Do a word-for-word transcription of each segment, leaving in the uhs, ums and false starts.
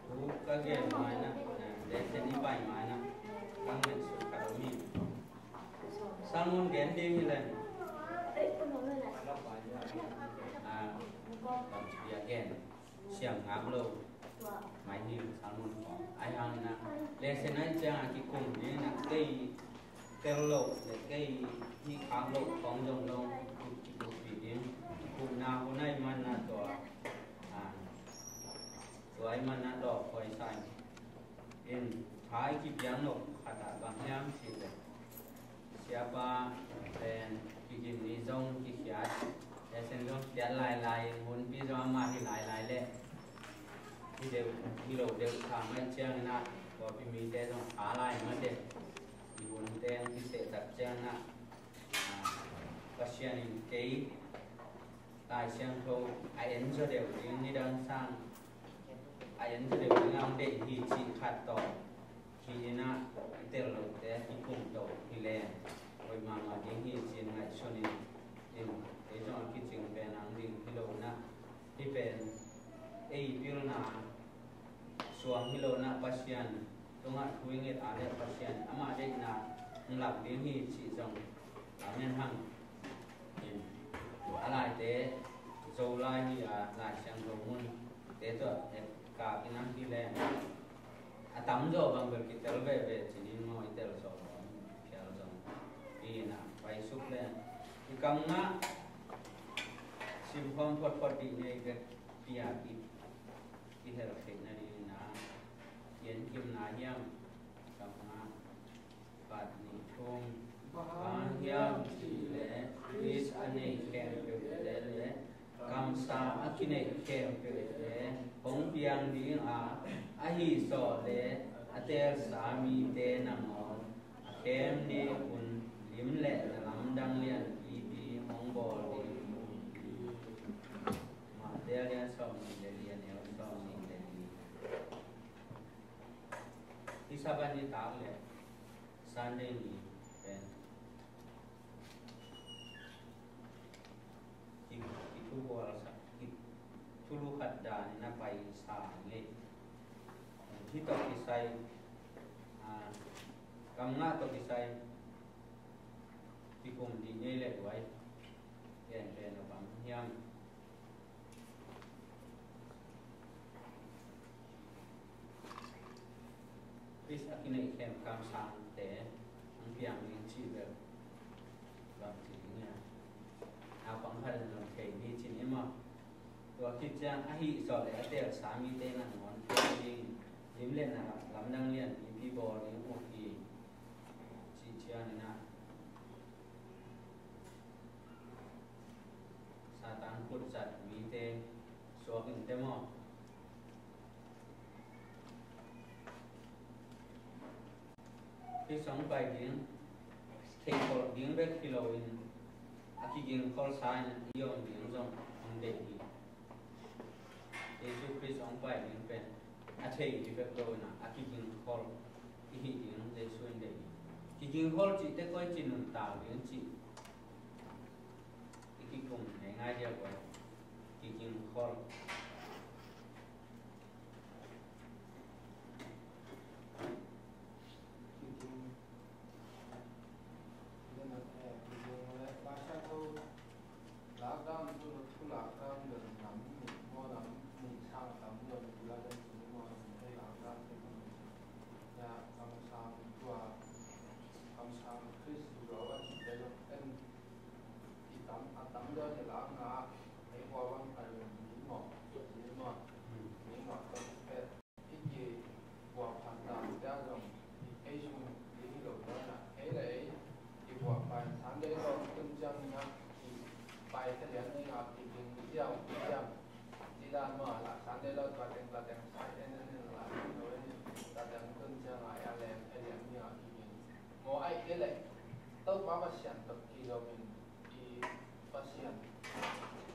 Thu ka gen mai na, lesson i pai mai na, ka ngaihsut khat om hi. Sermon gen ding hi leh, ah, bangci a gen, siam ngam lo mai hi sermon khawng. Ahih hangin ah, lesson ahih ciangin ah kikum ding in ah, kei tel loh leh kei hih khak loh khawng zong lo, kikuppih ding. Kikupna hun ahih manin ah tua, ah, tua ahih manin ah lawp huai sa ing. In, tha i kipiak nop khat ah bang hiam cih leh, siapa pen Kiginni zong kikhiat, lesson zong khiat lailai, hunpi zong amah hi lailai leh, hi deuh, hi lo deuh kha mai ciangin ah, pawlpi mite zong kha lai mah teh, i hunte hong kiseh tak ciangin ah, ah, Pasian in kei Lai Siangtho a en zaw deuh ding, nidang sang a en zaw deuh ding a hong deih hi cih khat tawh, hi in ah i tel lote kikum to hi leh, hoih mahmah ding hi ci-in ngaihsun in, in, ei zong a kicing pen ang ding hi lo in ah, hih pen ei pilna suang hi lo in ah, Pasian tungah thu i nget a leh Pasian amah deihna hong lak ding hi cih zong, amen hang. In, a laite Zolai hi a, Lai Siangtho munte tawh et kak in ah hi leh, a tamzaw bang bel kitel veve ci-in maw, i tel zaw lo phial zong hi in ah, paisuk leh i kam ngah simkhawm photphot dih nei bek pi a, i, i hel theih nading in ah, i en kimna hiam, kam ngah, khat, nih, thum. Bang hang hiam cih leh Khrist a neih khempeuhte leh kamsang a kineih khempeuhte hong piang ding a, ahi zawh leh a teelsa mite nangawn a khem ding un lim leh na lamdang lianpipi hong bawl ding uh hi. Matthai a lian sawmnih leh li, a neu sawmnih leh li. Hih Sabbath nitak leh Sunday ni pen ki, kithubualsa, kithulu khat dan in a paisa ngei. Hih tawh kisai, ah, kam ngah tawh kisai kikum dih ngei leh uai, gen pen a bang hiam? Khrist a kineih khempeuh kamsangte hong piang ding cih bel bang ci ding hiam? Naupang khat in zong thei ni ci ni maw? Tua khit ciang ahi zawh leh a teelsa mite nangawn khem ding, lim leh na lamdang lianpipi bawl ding uh hi, ci ciangin ah, Satan khutzat mite suak in teh maw? Khrist hong pai ding, theihkholh ding bek hi loin, a kigingkholsa in i om ding zong hong deih hi. Jesu Khrist hong pai ding pen a thei hi bek lo in ah, a kigingkholh i hih ding Jesu in deih hi. Kigingkholh cihte koi ci nuntak ding cih i kikum ngeingai dia koi. Kigingkholh. Kiging. Kiging le Laisiangtho lakdam, thu, thu lakdam bel nam nih maw, nam nih sang a tam zaw, tu la dan ci ni maw, nam nih lakdam te maw. Ya, kamsang tua, kamsang Khrist tu lo a ci te lo en. I tam, a tam zaw ni lakna, ei hua bang a lo ni maw, ci ni maw. Ni maw, tam pet. I kibuak phat dan te ah zong ei sung ding hi lo dawn ah, ei le ei kibuak pai Sunday tawh tun ciangin ah kipai ta lian ding ah, kiging ziau ziau ci dan maw, la Sunday lo tua teng tua teng sai en en in la lo en in tua teng tun ciang ah a leng a lian ding ah kiging maw, ai ei le Topa Pasian tawh kizom in i Pasian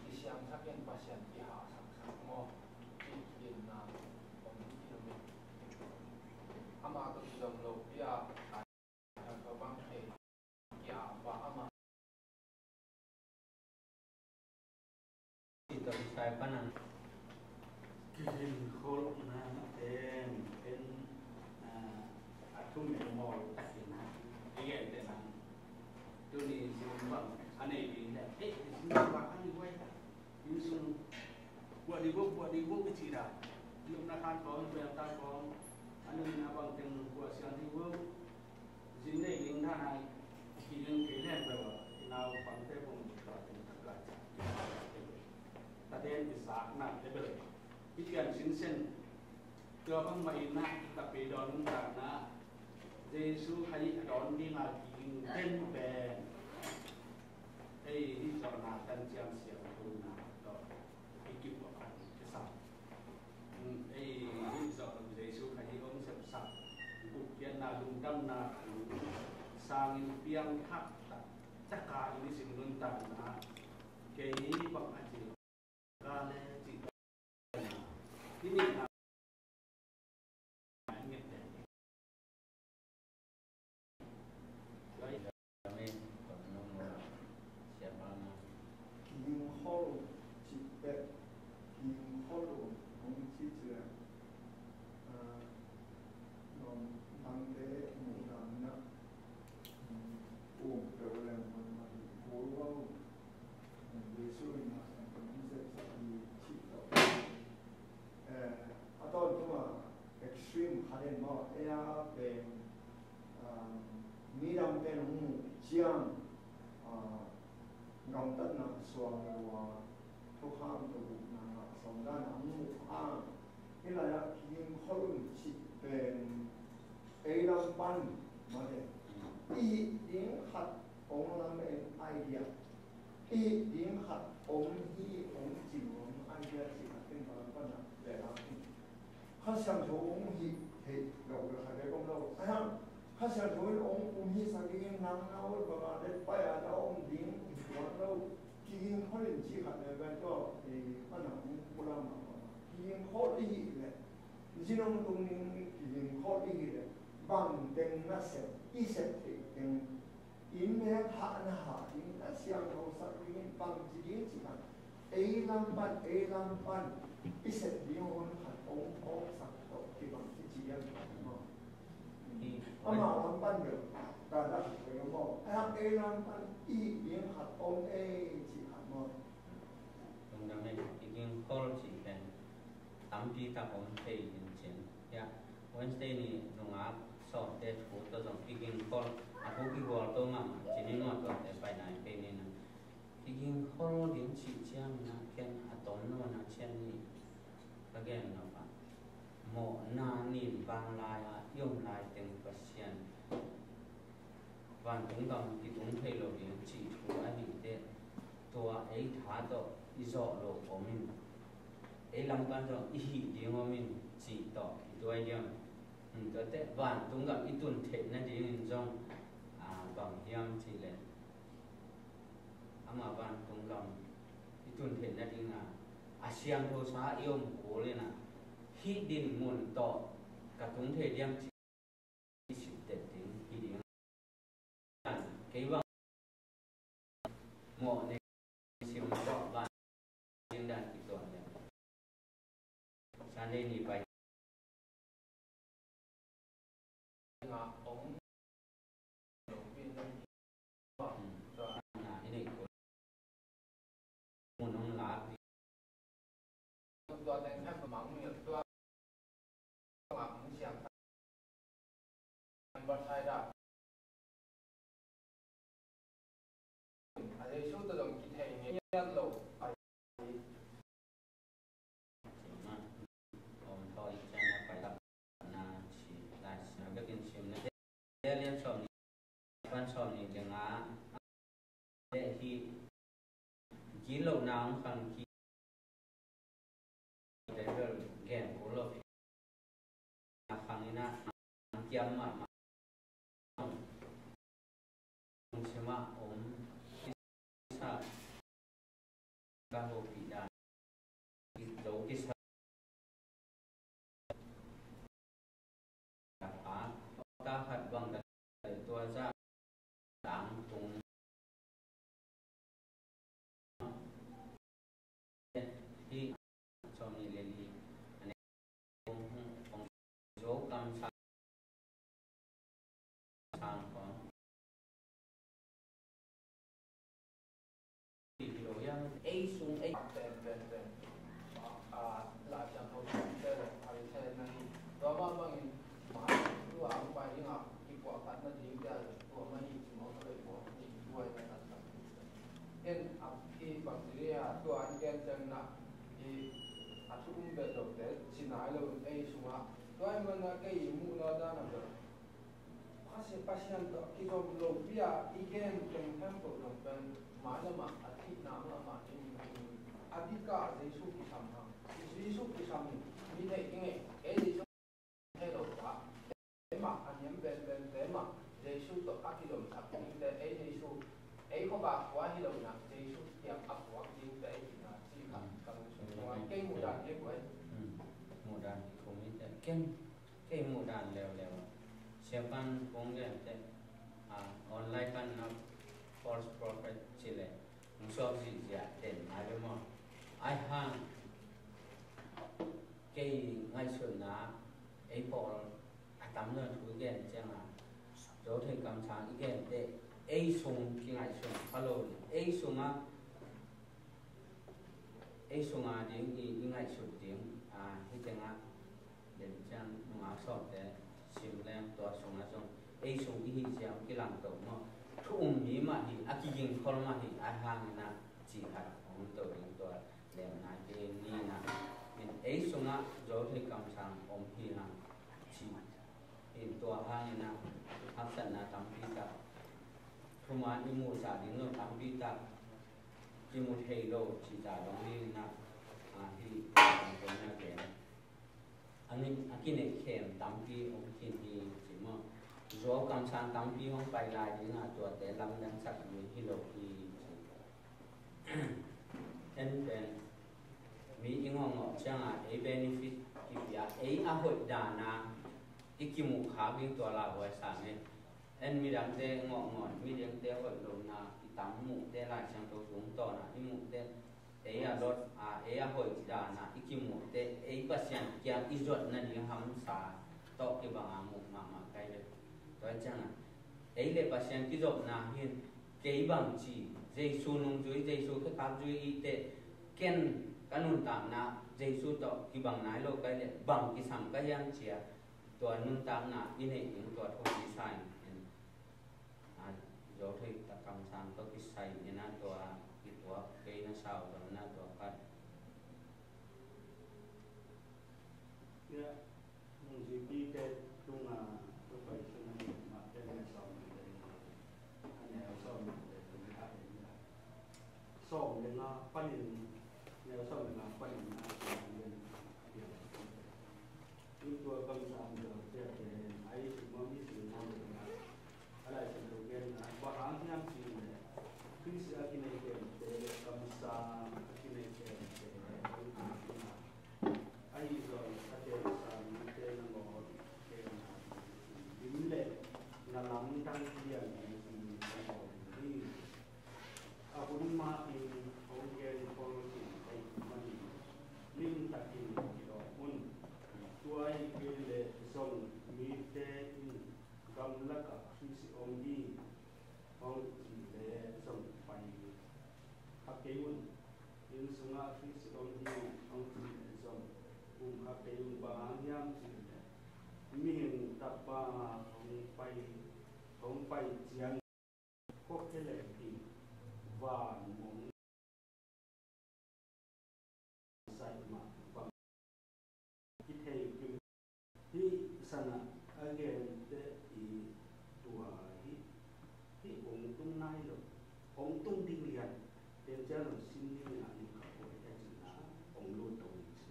kisiamsak in Pasian kihahsaksak maw. Kikilna om kil mi. Ama tawh kizom lo pi a, a tawh bang thei kia pa ama. I Tawh kisai panin kihin kholhna ten pen, ah, a thu mel mawl takin i gen teh nang. Tuni zin bang a nei ding leh, eh, zin bang a ni wai ta. Inn sung buah dih buk, buah dih buk i cih dan. Lupna khan kong, bel ta kong, a nunna bang teng buah siang dih buk. Zin nei ding dan a i kiding kei leng bel a, i naupangte bang tua teng tak lai. Taten i zakna te bel i pian sinsen. Tua bangmah in ah i tapidawn nuntakna Jesu Khazih a dawn dinga kiging den pen ei hih zawhna tan ciang siangthona tawh i kip a phan i sa. Ei hih zawh Jesu Khazih hong sepsak, gupkhiatna, lungdamna thu sangin piangthak tak caka i nisim nuntakna kei bang a ci lo. Ka le cih i nihna. Kiging khol cih pen, kiging khol hong ci ci leh, ah, nuam dangte muhna in ah, um, um peuh leng man mah hi kul lo. Jesu in ah, eh, a tawntung a extreme khat in maw, ei a pen, um, midang pen hong muh ciang, uh, gamtatna suang lo a, thukham tawh gupna ngah suang dan a hong muh a, hih lai-ah kiging khol un cih pen ei lam pan mah teh i hih ding khat hong lam en idea. I hih ding khat om hi, om cih om idea cih khat pen ka lam pan ah leh lam hi. Kha Siangtho hong hih theih loh le khat le om lo. Ahi hang Kha Siangtho in hong um hisak dingin nang na ol bang a le pai a na om ding hi tuan lo. Kiging khol in cih khat le pen tua, eh, pan ah hong pulak mahmah. Kiging khol i hih leh zin hong tung ding kiging khol i hih leh bang teng na sep, i sep theih teng, inn heng hahna hah ding, na siangthosak dingin bangci ding cih khat, ei lam pan, ei lam pan i sep ding hun khat hong phawksak tawh kibang i ci diam maw? Amah lam pan bel dah dah khat maw? Ei lam pan i hih ding khat om ei cih khat maw? Lungdam ei, kiging khol cih pen tampi tak om thei in cin. Hiah Wednesday ni nungak sawmte thu tawh zong kiging khol a thu kigual to mahmah cin in maw, tuate pai nai kei ni na. Kiging khol ding cih ciangin ah ken a tom nawn a cian ni ka gen nop ah, mawhna nin vanlai-ah i om lai teng Pasian vantung gam kitung thei lo ding cih thu ahih teh, tua ei tha tawh i zawh loh om in, ei lam pan zong i hih ding om in cih tawh i tuai diam. Hmm, tuate vantung gam i tun theih nadingin zong, ah, bang hiam cih leh, amah vantung gam i tun theih nadingin a siangthosa i om kul in a, hih dinmun tawh ka tung thei diam cih i sittet ding hi ding. Kei bang mawh nei sim tawh ban ding dan kituak leh Sunday ni pai na i neih kul mun hong lak ding. Pan sawm nih le nga, le hi, gilo na hong khang ki, Bible gen kul lo, na khang in a, kiam mahmah, sim a om, kisa, ka hopih dan, zo kisa, ka khat bang ka tua za tangtung. Pen, pen, pen. Ah, Lai Siangtho pen, pen, Pharisee na hi. Tua mah bangin, mah, tua ang pai ding a, kipuah khat na ding pen, tua mah hi, Timothy le puah, ni, tua hi na, na, na. En, a, i bang ci ria, tua an gen ciang na, i, a thu um beh lo te, ci nai lo, ei sungah. Tua hi man na, kei i muhna dan a beh. Pasian, Pasian tawh kizom lopi a i gen teng khempeuh zong pen mailam ah a thihna mahmah ding hi. A dikah Jesu kisam hang. Jesu kisam hi. Mi theih ding hi. Ei Jesu thei lo ta. Ei mah a niam benben te mah Jesu tawh a kizomsak ding te ei Jesu ei khawk ah kua hi lo na Jesu kiang a puak ding te ei hihna ci kha ka lungsim tungah kei muhdan hi buai. Hmm. Muhdan hi kho mi te ken. Kei muhdan leuleu. Siapan kong lian te, ah, online pan na false prophet ci le, hong suak zihziah den nai ve maw. Ai hang, kei ngaihsutna, ei pawl, a tam lo thu i gen ciang a, Zo thei kamsang i gen te, ei sung kingaihsun pha lo le, ei sung a, ei sung a ding i, i ngaihsut ding, ah, hi teng a, Lemciang nungak sawmte sim leng tua sungah zong ei sung i hih ciang kilangto maw? Thu um mi mah hi, a kigingkhol mah hi, a hangin a cih khat hong to ding tua lemna ke ni na. In ei sungah Zo thei kamsang om hi hang cih in tua hangin a haksatna tampi tak, thuman i muhsa ding lo tampi tak kimu thei lo cih ta dong hi na. A hi, a hi, a hi. A ngin, a kineih khem tampi om khin hi ci maw? Zo kamsang tampi hong pai lai ding a tuate lamdangsak ding hi lo hi ci. En pen mi i ngawngawh ciang a ei benefit kipia, ei a hoih dan a i kimuh khak ding tua lauhuai sang e. En midangte ngawhngawn, midangte hoih lohna i tam muhte, Lai Siangtho sung tawna i muhte, ei a lot a, ei a hoih dana i kimuhte, ei Pasian kiang i zuat nading hamsa tawh kibanga muh mahmah kai ve. Tua ciangin ei le Pasian kizopna hin kei bangci, Jesu nungzui, Jesu khekhap zui i te, ken ka nuntakna Jesu tawh kibang nai lo kai le bang kisam ka hiam cia, tua nuntakna i neih ding tua thupi sa in, a, Zo thei tak kamsang tawh kisai in a tua i tuak kei na sau zong na tua khat. Ya, nungzuipite tunga tua pai sung a ni mah te na sau ni le, a neu sau ni le, a neu sau ni le, sawm le nga panin, neu sawm le nga panin a, a, a, a, a, in tua kamsang Zo thei te, a i sung mah mi sung mah le nga, a Lai Siangtho genna, bang hang hiam cih leh, Khrist a kineih kemte, kamsang a kineih kemte, a i zong a teng sang mite nangawn genna dim le na lamdang lian ding hi nangawn hi. A hun mah in hong genkhol khin ahih manin limtakin kidawm un. Tua hi kei leh zong mite in gamlakah Khrist om hi, hong cih leh zong pai kha kei un. Inn sungah Khrist om hi, hong cih leh zong um kha kei un. Bang hang hiam cih leh mihing Tapa hong pai, hong pai ciang khua khia leh in van mong sai mah bang kithei kim. Hih sanah a gente i tua hi, hih hong tung nai lo, hong tung ding lian, tencian lo sin ni a in ka ko e cina hong lut to ni ci.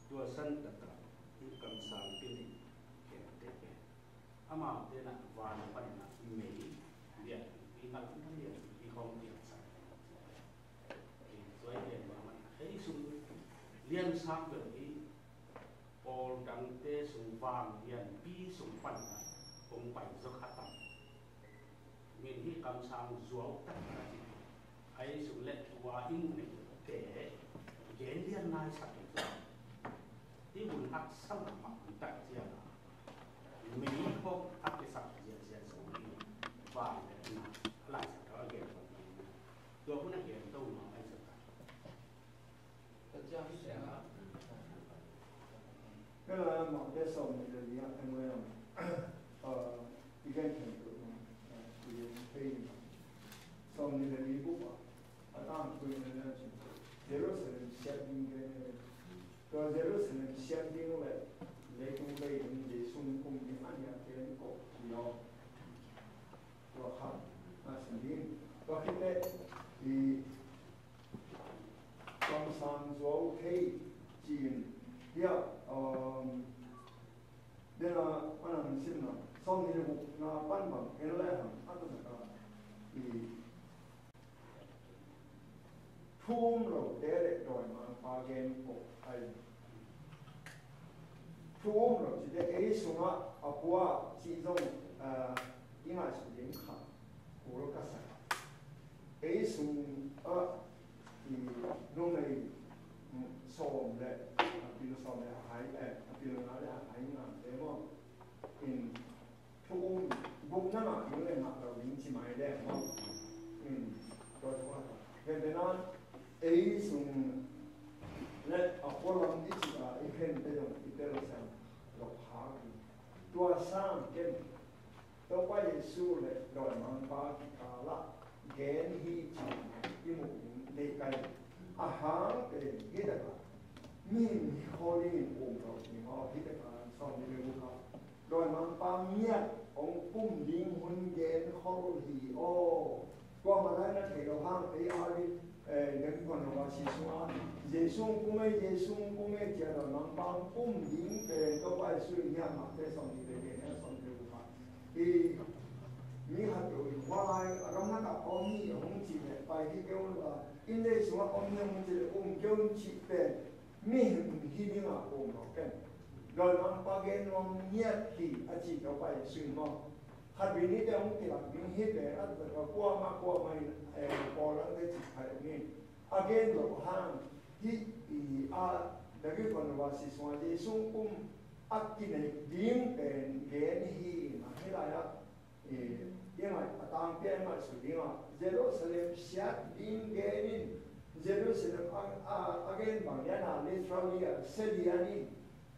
Tua san takah hih kamsang kine kente pen amaute na van a panin a mei lian, i ngal na lian, i hong lian sa. I zuai lian bang man, ei sung lian sang bel i pawl dangte sung vang lianpi sung panin a hong pai zaw kha tam. Min hih kamsang zuau tak a ci. Ei sung le tua i muh neite gen lian nai sak kei zaw. I hun haksa mahmah hun tak ciang a mei khawk a kisak ziahziah zo hi. Vai le na Lai Siangtho a gen bang hi na. Tua hun a gen to mah ai zo ta. Kala Mate sawm nih le li ah, en wei lam, ah, i gen khen tu, ah, i gen khen tu. Sawm nih le li buk ah, a tang tui na na cin. Jerusalem siat ding gen, tua Jerusalem siat ding le, leitung bei ding Jesu kum ding a nia gen ko hi lo. Tua khat, a sin ding. Tua khit teh, i, kamsang zuau thei ci-in, hiah, um, dena, a nang simna, sawm nih le gukna pan bang en le hang, a taktak a, i, thu um lote le dawimangpa gen ko ai. Thu um lo cite ei sungah a pua cih zong, ah, i ngaihsut ding kha kul ka sak. Ei sungah i numei, mm, sawm le a pil sawm le a hai, eh, a pil nga le a hai ngate maw? In thu um, gupna ngah ding le ngah lo ding ci mai le maw? In tua tua ta. Gentehna ei sung le a pua lam i cih a i khente zong i tel siam lo kha. Tua sang ken Topa Jesu le dawimangpa kikal ah gen hi ci i muh ding deih kai. A hang pen hi tak a mihing hi khol dingin um lo ding aw, hi tak a sawm nih le guk ah dawimangpa ngiat hong pum ding hun gen khol hi aw. Kuamah lai na thei lo hang ei a rit, eh, na kikuan lo a si sung a, Jesu hong pum ei, Jesu hong pum ei ci a dawimangpa hong pum ding pen Topa Jesu in hiam ah te sawm nih le gen, sawm nih le guk ah. I mi khat peuh in hua lai a gam lakah om hi hong cih leh pai hi kei un la, inn lei sungah om hi hong cih leh um kei un cih pen mihing hi ding a um lo ken. Dawimangpa gen nuam ngiat hi a ci Topa Jesu in maw? Khat vei ni te hong kilak ding hi pen a taktak a kuamah kuamah in, eh, pawl ang te cih khat in a gen lo hang hi. I a David vanvasi sungah Jesu hong pum a kineih ding pen gen hi in a hi lai ah, eh, i ngaih a tangpi a i ngaihsut ding a Jerusalem siat ding gen in Jerusalem a, a, a gen bang lian a literally a sia lian in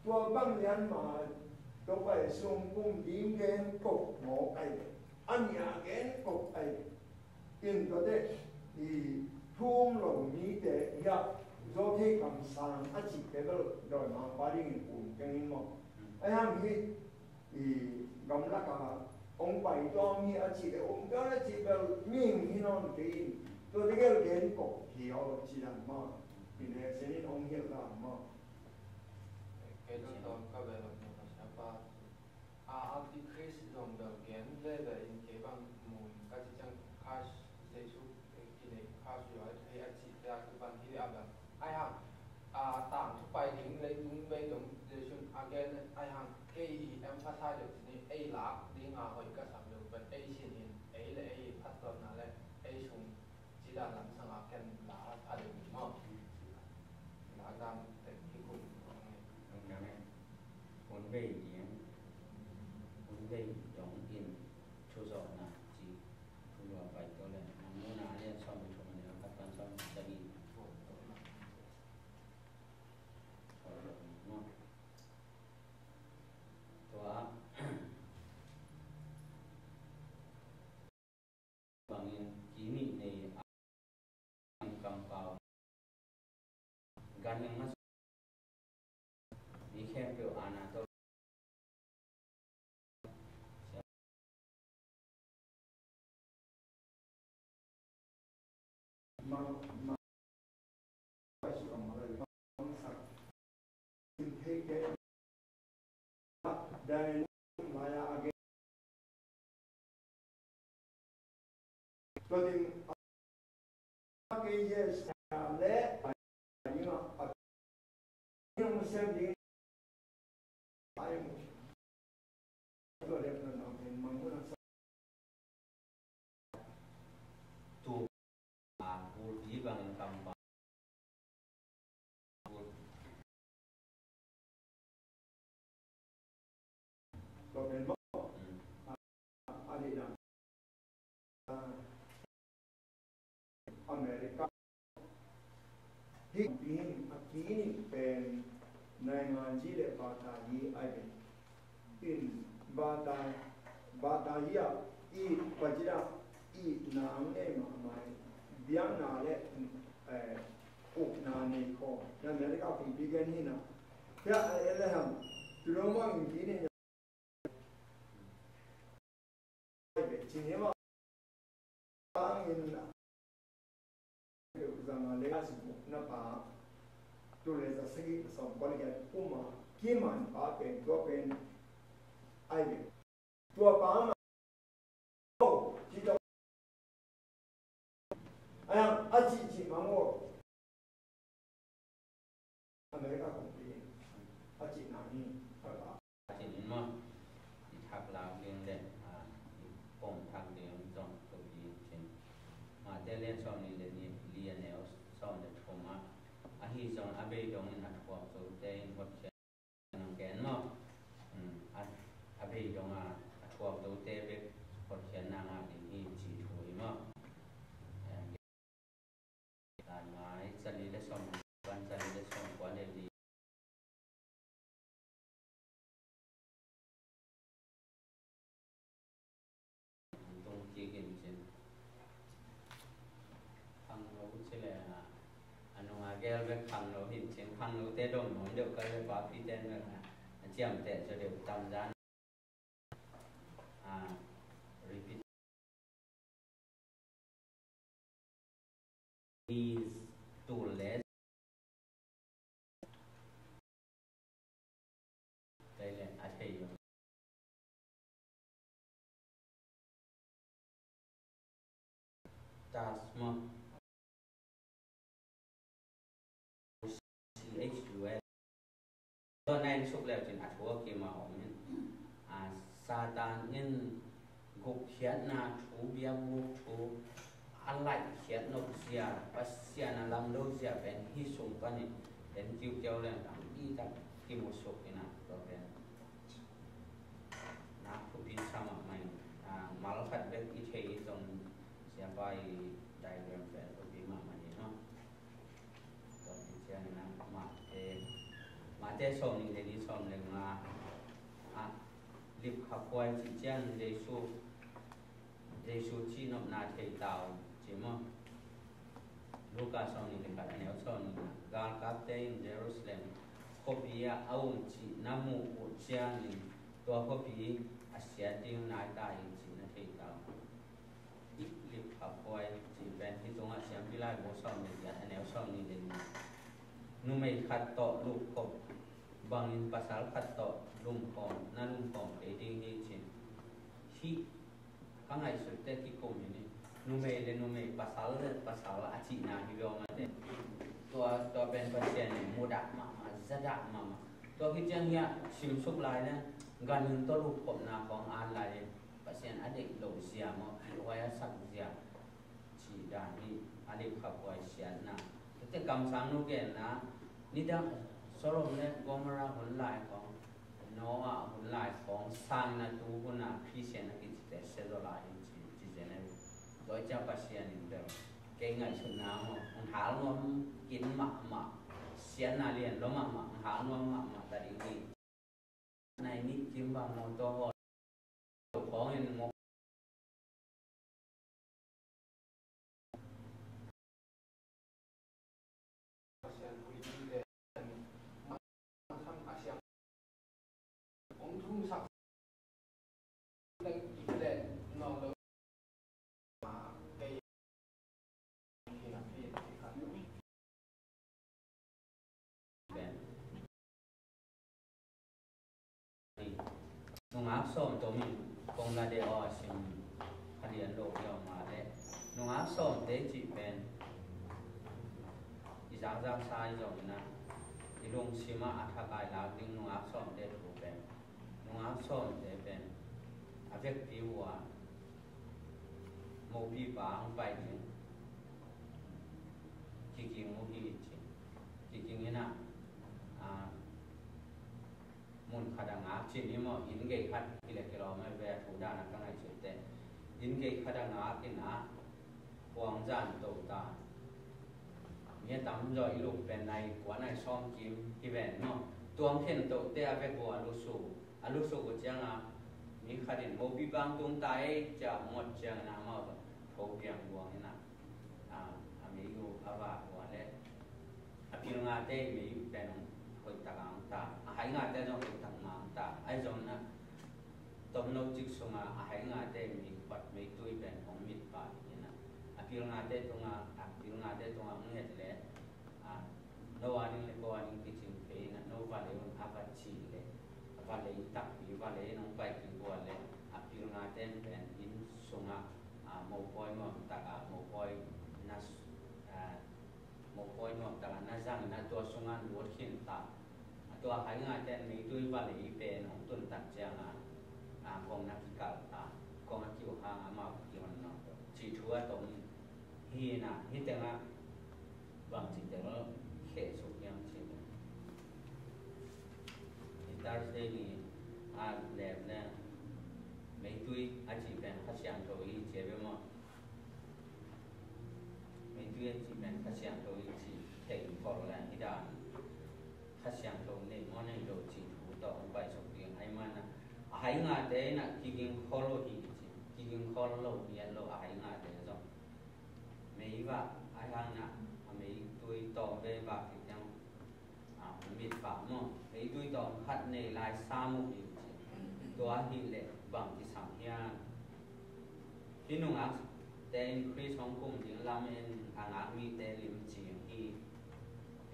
tua bang lian ma Topa Jesu hong pum ding gen kop mawk ai. A nia gen kop ai. In tuate i thu um lo mite hiah zuau thei kamsang a cihte bel dawimangpa dingin um keng in maw? Ahi hang hi i gamlak a hong pai tuam hi a cih le um keng a cih bel mihing hi nawn kei in tuate gel gen kop hi aw ci dan maw? I ne sen in hong hilh dan maw? Kei zong tawm ka bel a Pasian pa. A, Antichrist zong bel gen veve in kei bang mu in ka ci ciang Christ Jesu, eh, kinei Christ you are, eh, a cihte a kipan hi a bel. Ai hang, a, tangthu pai ding leitung bei dong Jesu a gen ai hang kei i emphasize deuh ni ei lak ding a hoih ka sam deuh pen ei sin in ei le ei phattuamna le ei sung Ci dan lam sangin ken la pha ding maw? La dam tek kikum. Hun bei ding, hun bei dong in thuzawhna ci, thuzawh pai to le, nang muna lian sawm le thum a neu khat pan sawm sagih. Tua bangin kinih nei a kampau gan ning masa mi khempeuh ana tawh Tu a bulpi bangin kam bang. Tua pen maw? Mm. A, a dih dan. A, America. Hi, hi, a, Hi nih pen naingan ji le bata hi ai pen. In bata, bata hi a i pajida i nang nei mahmah. Biakna le, eh, ukna nei ko. Na America kumpi gen hi na. Tia a ele ham. Tuloma in ki nei Chin hi mah bangin zanga le a sibuk na pa tu le za sagi sawm kua le kia kuma kiman pa pen tua pen ai ve. Tua pa ma ci tua ai a ci ci ma ngo. America kong pi a ci na ni. A ci ni ma i thak lau ding le a i pom thak ding zong tu ding cin. Mate le sawm ni le ni li a neu sawm le thum a. Ahi zong a bei dong in a thuak zo te in hot Nang ken maw? A bei dong a, a thuak zote bek hotkhiatna ngah ding hi ci thu hi maw? Lai ngai, cali le sawm, kan cali le sawm kua le li. Tung kik in cin. Khangno ci le a, a nunga gel bek khangno hin cin, khangnote dong nuam deuh ka le papi ten bek a, a ciamteh zaw deuh tamzan. A, repeat. Is too less. Kei le a thei lo. Tasma. C H U L. Tua na in suk leu cin a thu a kim a om in. A, Satan in gupkhiatna thu, biakbuk thu a laihkhiat nop zia, Pasian a langdo zia pen hih sung panin en kiukiau leng tampi tak kimusuk in a, tua pen na thupi sa mahmah in, a, mal khat bek i thei zong siapa i diagram pen thupi mahmah in, no? Tua hi ciangin ah Mate, Mate sawm nih le nih, sawm le nga ah, lipkhaphuai cih ciangin Jesu, Jesu cihnopna thei ta uh ci maw? Luka sawm nih le khat, a neu sawm nih ah, galkapte in Jerusalem khuapi ah a um cih na muh uh ciangin tua khuapi a siat ding nai ta hi cih na thei ta uh. Lipkhaphuai cih pen hih tungah Siampi Laibu sawm le giat, a neu sawm nih le nih. Numei khat tawh lupkhop bangin pasal khat tawh lumkhawm, na lumkhawm kei ding hi cin. Hih ka ngaihsut teh kikum hi ni. Numei le numei, pasal le pasal a cihna hi lo mate. Tua, tua pen Pasian in mudah mahmah, zadah mahmah. Tua hi ciang hiah simsuk lai le ganhing tawh lupkhopna khawng an lai hi. Pasian a deih loh zia maw, kihhuai a sak zia cih dan hi. A lipkhaphuai siatna. Tuate kamsangnu genna, nidang Sodom le Gomorrah hun lai khawng, Noah hun lai khawng, sangna tu hun a Christian a kicite sia zaw lai hi ci, ci zen ahi. Tua ciang Pasian in bel kei ngaihsutna maw, hong hal nuam khin mahmah, siatna lian lo mahmah, hong hal nuam mahmah ta ding hi. Nai nih kim bang mawtaw hawl khawng in mawk. Nungak sawm tomin kong la de aw a sim a lian lo hi aw ma le. Nungak sawmte cih pen i zakzak sa i zong ina i lungsim ah a thakai lak ding nungak sawmte thu pen. Nungak sawmte pen a vekpi uh a mopipa hong pai ding kiging uh hi ci. Kiging ina, a, mun khat a ngak cin hi maw, inn gei khat hi le kilawm a ve a thu dan a ka ngaihsut teh. Inn gei khat a ngak ina puang zan to ta. Mi a tamzaw i luk pen nai kua nai sawm kim hi ven maw. Tua hong khen tohte a vek uh a lusu, a lusu uh ciangin mi khat in mopi bang tung ta ei ci a hong ot ciangin amau tho piang buang in a, a mei uh a va uh a leh a pilngate mei uh pen hong hoih tak a hong ta, a haingate zong hoih tak mah hong ta. Ahi zongin a tomno cik sungah a haingate mei, meitui pen hong mit pah hi in a, a pilngate tungah, a pilngate tungah hong nget leh, a, no a ding le ko a ding kicing kei in a, no va lei un a va ci leh, a va lei takpi va lei in hong pai kik uh a leh a pilngate pen inn sungah, a, mopawi nuam tak a, mopawi na, a, mopawi nuam tak a na zang in a, tua sungah lut khin ta. A tua haingate in meitui va lei pen hong tun tak ciangin a, a, kong na kikal ta, kong a kiu hang amau kihon nawn lo cih thu a tom hi in a, hih tengah bangci teng lo kheh suk hiam cih leh, hih Thursday ni a lem leh meitui a cih pen Kha Siangtho hi ci a bia maw. Meitui a cih pen Kha Siangtho hi ci thei khol leh hih dan Kha Siangtho nei maw nei lo cih thu tawh hong pai suk ding ahih manin a, a haingate in a kiging khol uh hi ci, kiging khol lo hi a lo a haingate zong. Mei va a hang na, a meitui tawm ve va kik ciang, a, hong mit pah maw. Meitui tawm khat nei lai sam uh hi ci. Tua hi leh bang kisam hiam? Hih nungakte in Khrist hong kum ding lamen a ngak mite lim cing hi.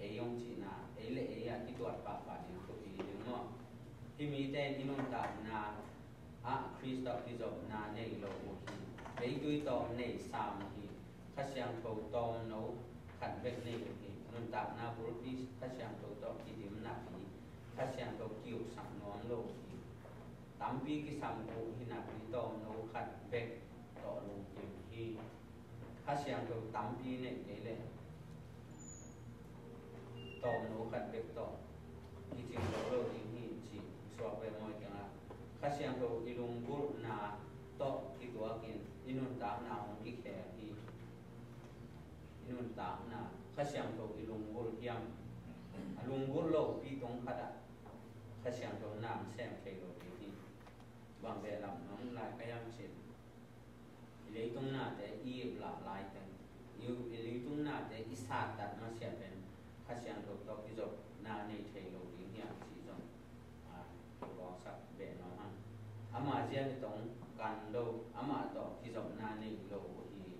Ei hong cihna, ei le ei a kituat pahpah ding thupi ding maw. Hih mite in i nuntakna ah Khrist tawh kizopna nei lo uh hi. Meitui tawm nei sam uh hi. Kha Siangtho tawmno khat bek nei uh hi. Nuntakna bulpi Kha Siangtho tawh kidim napi Kha Siangtho kiuksak nuam lo uh hi. Tampi kisam uh hi napi tawmno khat bek tawh lungkim hi. Kha Siangtho tampi neih kei leh tawmno khat bek tawh kicing lo lo ding hi cih suak ve maw. Hih tengah Kha Siangtho i lunggulhna tawh kituakin i nuntakna hong kikhel hi. I nuntakna Kha Siangtho i lunggulh hiam? A lunggulh lopi tong khatah Kha Siangtho na hong sem thei lo ding hi. Bang behlap na om lai ka hiam cih leh, i leitung nate i ip lah lai teng, i, i leitung nate i sattat masiah pen Kha Siangtho tawh kizopna nei thei lo ding hiam cih zong, a, kibawlsak beh nuam hang. Amah zia le tong kan lo, amah tawh kizopna nei lo uh hi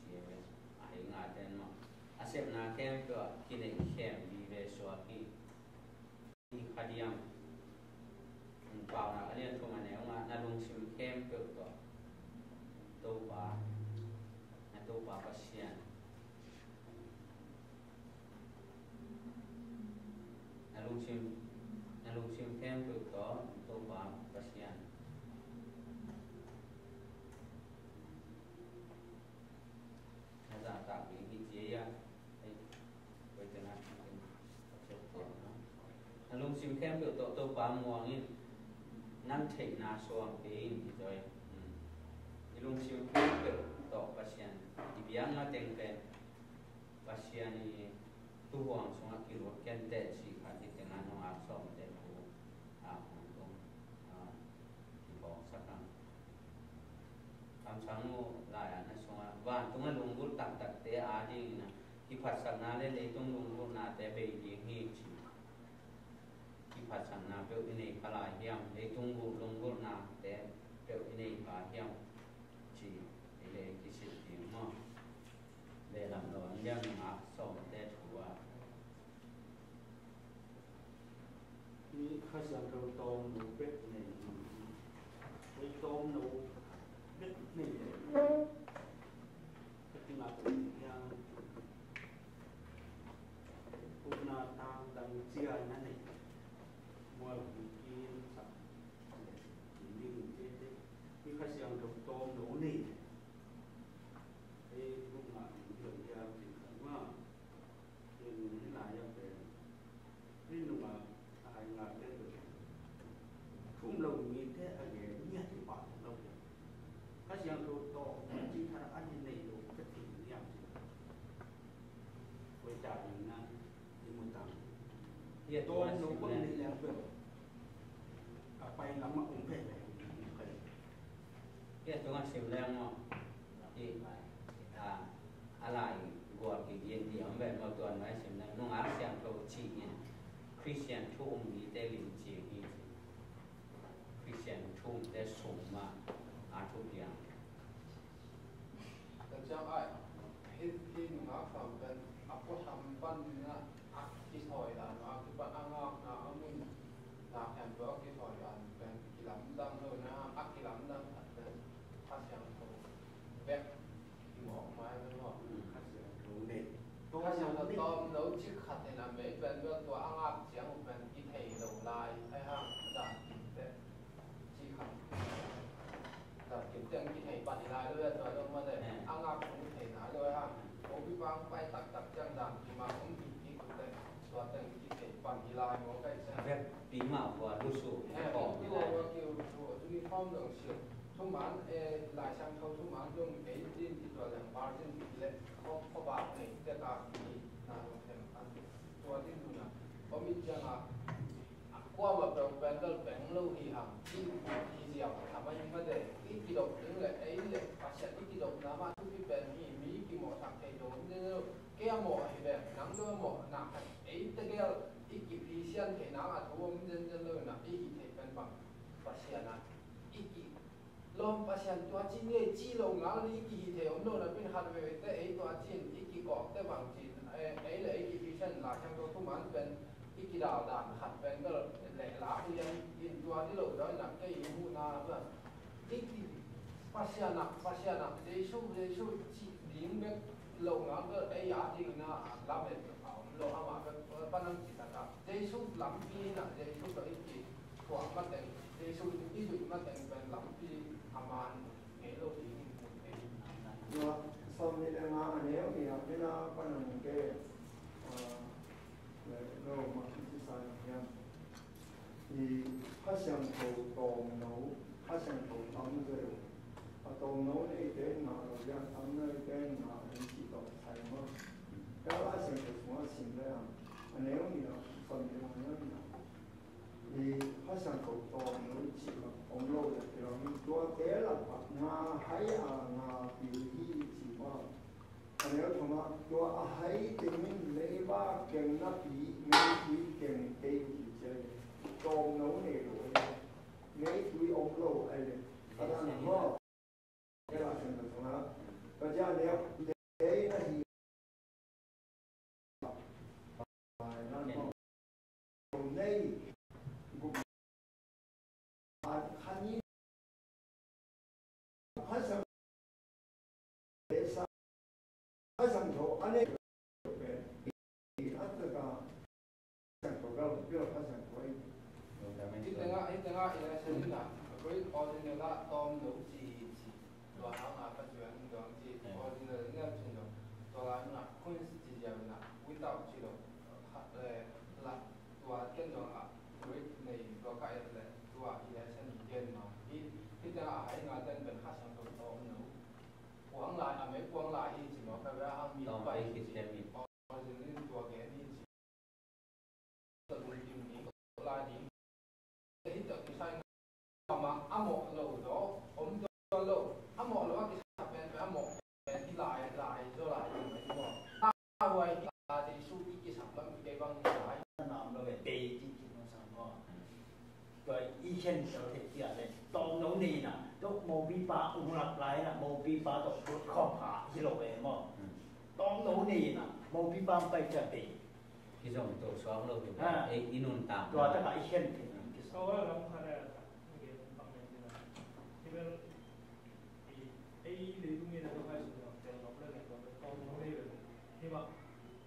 ci ve. A hei ngate in maw, a sepna khempeuh ah kineih khem vive suak hi. Kha diam. Paunak a lian thum a neu nga, na lungsim khempeuh tawh Topa, na Topa Pasian, na lungsim, na lungsim khempeuh tawh Topa Pasian na zahtak ding hi ci a. Ei, koi tena, a lungsim khempeuh tawh Topa muang in, nang theihna suang kei in hi zaw e. Hmm. I lungsim khempeuh tawh Pasian, i biakna teng pen Pasian i tuhuang sungah kilut kenteh cih khat hi tena nungak sawmte thu a hong tung, a, kibawlsak a. Kamsang uh lai-ah na sungah, vantung a lunggulh taktakte adingin a kiphatsakna le leitung lunggulhnate bei ding hi ci. Kiphatsakna peuh i nei kha lai hiam, leitung lunggulhnate peuh i nei kha hiam ci, ei le ei kisit ding maw. Behlap lo an lian ngak sawmte thu ah. Hih Kha Siangtho tawmno bek nei hi. Hih tawmno bek nei leh, ka tingah tawh hiam, upna tangtang cia na nei, mual hong kinsak leh, kin ding in tete. Hih Kha Siangtho tawmno nei leh, ei upna ding hiam hiam cih khat mah. Ken hih lai-ah pen, hih nungah a hai ngah pen, thu um lo mite a gen ngiat hi pah lo hiam? Kha Siangtho tawh cih khat a hi nei lo ka ti hiam cih? Koi ta Hia tua no bang ni leng pe. A pai lam a um pe. Hia tua sim leng mo. Ti a a lai gual ki gin ti om ve mo tua no sim leng nung a siang tho chi in. Christian thu um hi te lim chi hi. Christian thu um te sung ma a thu piang. Ka ciang ai, hih, hih nungak sam pen a puatham pan ding a, a kithawi dan a kipan a ngakna a mun na khempeuh a kithawi dan pen kilamdang lo na, a kilamdang khat pen Kha Siangtho bek i mawk mai lo maw. Kha Siangtho nei. Kha Siangtho tawm lo cik khat in a mei pen bel tua a ngak ciang uh pen kithei lo lai, ai hang dan kimte. Ci khat. Dan kim teng kithei pan hi lai lo, tua lo mah le. A ngak kong thei nai lo ha. Kopi pang pai taktak ciang dan kim a kong kim ki kut teng tua teng kithei pan hi lai maw kai ciang. Vek pi mah hua lusu. Tua hua kiu uniform dong siu. Thuman, eh, Lai Siangtho thuman dong eighteen i tua leng virgin le kho, kho bak nei te ka ki na dong them an. Tua din dun a. Komi ciang a Kuamah peuh pen bel beng lo hi hang, hi, hi ziau tham a hi mah de, i kidop ding le ei le Pasian i kidopna mah thupi pen hi, mi kimawhsak thei lo om ding lo, kei a mawh hi ve, nang zong a mawh, na khat ei tegel i kiphisian theih nang a thu om zenzen lo in a, i hih theih pen bang Pasian a i ki Lawm Pasian tua ci ni ei ci lo ngal i kihih thei om lo na pin khat veve te ei tua cin i kikawk te bang cin, eh, ei le ei kiphi sen la siang tua thuman pen i kidal dan khat pen bel leh lak lian in tua ni lo dawi na kei i muhna bel i ki Pasian ah, Pasian ah, Jesu, Jesu ci ding bek lo ngal bel ei a ding na a lamet a om lo amah bek panang ci tak a Jesu lampi na Jesu bek i ki Tua mateng, Jesu in i zuih mateng pen lampi a man ngei lo ding in hmuh thei. Tua sawm nih le nga a neu nih ah, tua pan a nung ke, ah, le lo ma ki ci sa hiam. I Kha Siangtho tawmno, Kha Siangtho tam zeu. A tawmno neite na lo, a tam neite na lo ci tawh sai maw. Tua Kha Siangtho sungah sim le a, a neu nih ah, sawm nih le nga a neu nih ah. I Kha Siangtho tawmno cih bang om lo le, tua tuate lakah nga hai a nga pil hi cih bang. A neu thumah tua a hai teng in leiba keng napi, meitui keng tei uh hi ci a hi. Tawmno nei lo a hi. Meitui om lo a hi le. A dan maw. Kei la chen ta tung a. Ka cia neu te na hi. Nei. Khanin. Phasang. Phasang tho a nei. Hih tengah, hih tengah i lesson in ah, Greek original ah tawmno ci hi ci. Tua hang a Pasian in dong ci, original in ah ci lo. Tua lai in ah, queens ci ziau in ah, without ci lo. Khat le la, tua ken dong ah, Greek nei, tua ka et le, tua i lesson in ken ma. Hih, hih tengah a hai nga ten pen Kha Siangtho tawmno. Kuang lai, a mei kuang lai hi ci lo, ka ve hang mi pai hi ci. Original in tua gen hi ci. Tua lungkim ding, tua lai ding. Te hi tua kisai amah a mawh lo zaw om tuan lo. A mawh lo a kisap pen pen a mawh pen hi lai, lai zaw lai zaw mai maw. A huai hi a Jesu i kisap lam i kei bang hi lai. Nam lo ve bei ki ki no sa maw. Tua i khen tel thei tia le tawmno nei na tua mawpipa ung lak lai na mawpipa tua lut khawm pha hi lo ve maw. Tawmno nei na mawpipa pai tia bei. Hi zong to suak lo hi. Ha. Ei, i nuntak. Tua taka i khen thei na. Kisa. Tua lam khat a, a gen bang nei tina. Hi bel, i, ei leitung in a tua kai sung lam tel nok le nek lam tel tawmno nei bel. Hi ma,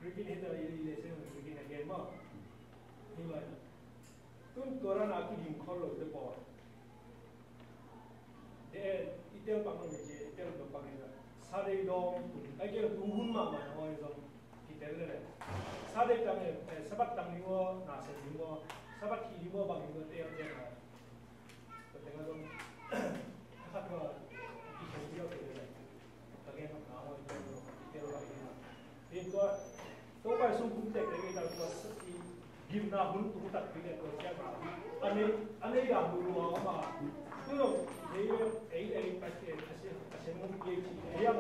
Greek in hi ta i, i le seng Greek in a gen ma. Hi ma. Tun tua dan a kidim khol lo te pawl. Te i tel pak lo mi ci, i tel lo pak ni la. Saturday dawng, ai kei tung hun mahmah na hoi zong. Kitel le le. Saturday tang le, eh, Sabbath tang ni wo, na se ni wo, Sabbath hi ni wo, bang ni wo, te, te na. Ko te nga zong. Khat ko, kitel ni wo, te le le. Ka ngen na hoi, te lo, kitel lo, te na. Te tua, tua pai sung kum tek, te ta tua, i, gimna hun tung takpi le tua ciang a, a nei, a nei dan lua lua om a. Tu lo, ei, ei, ei, Pasian, Pasian, Pasian mun PhD ei a,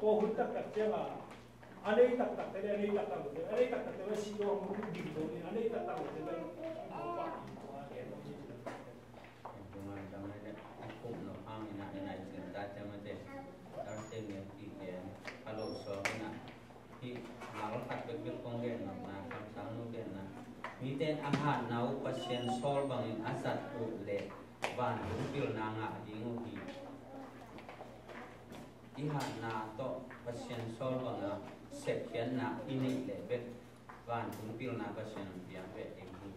ko hun taktak ciang a, a nei taktak te le, a nei taktak lo te, a nei taktak te le, si lo mun ding lo ni, a nei taktak lo te le, a pa, a ke lo ni. Tunga dang le, a kum no hang ina, ina i cin ta te ma te, dang te mi a pi te, a lo so ina. Hih mal khat bekbek kong gen nopna, Kamsang nu genna. Mite in a hatna uh Pasian sawl bangin a zat uh leh vantung pilna ngah ding uh hi. I hatna tawh Pasian sawl banga sepkhiatna i neih leh bek vantung pilna Pasian hong piak ve ding hi.